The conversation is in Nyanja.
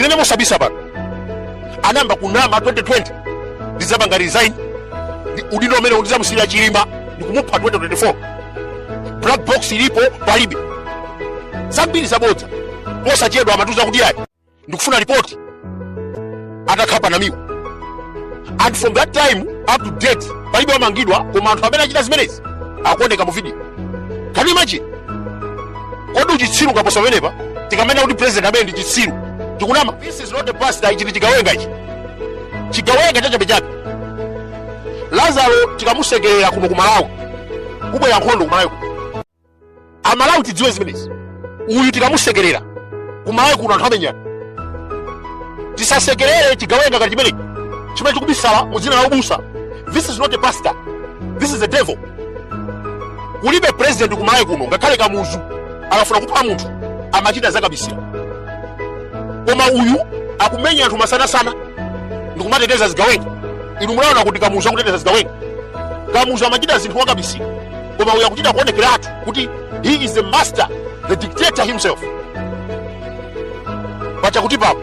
Tinene mosabisa pano, anayamba kunama 2020, "Ndizapanga resign, udindo umene ndizamusiyira Chilima ndikumupha 2024." Black box ilipo, palibe zambiri zabodza. Posachedwa amatiuza kuti, "Ayi, ndikufuna ripoti," atakhapa Namiwa. And from that time up to date palibe wamangidwa, koma anthu amene achita zimenezi akuoneka mu video. Can you imagine? Kodi uchitsiru kaposa pamenepa? Tikamena kuti president amene ndi chitsiru, tikunama? This is not a pastor. Ichi ndi chigawenga, ichi chigawenga chachabechabe. Lazaro tikamusekerera kuno ku Malawi, kubwera nkhondo ku Malawi. Amalawi tidziwe zimenezi. Uyu tikamusekerera ku Malawi kuno, anthu amenyana. Tisasekerere chigawenga ngati chimenechi chimene chikubisala mu dzina la ubusa. This is not a pastor, this is a devil. Kulibe president ku Malawi kuno, ngakhale Kamuzu akafuna kupha munthu amachita zakabisira, koma uyu akumenya anthu masanasana ndikumateteza zigawenga. Inu munaona kuti Kamuzu akuteteza zigawenga? Kamuzu amachita zinthu wakabisira, koma uyu akuchita kuonekeratu kuti he is the master, the dictator himself. Pachakuti papo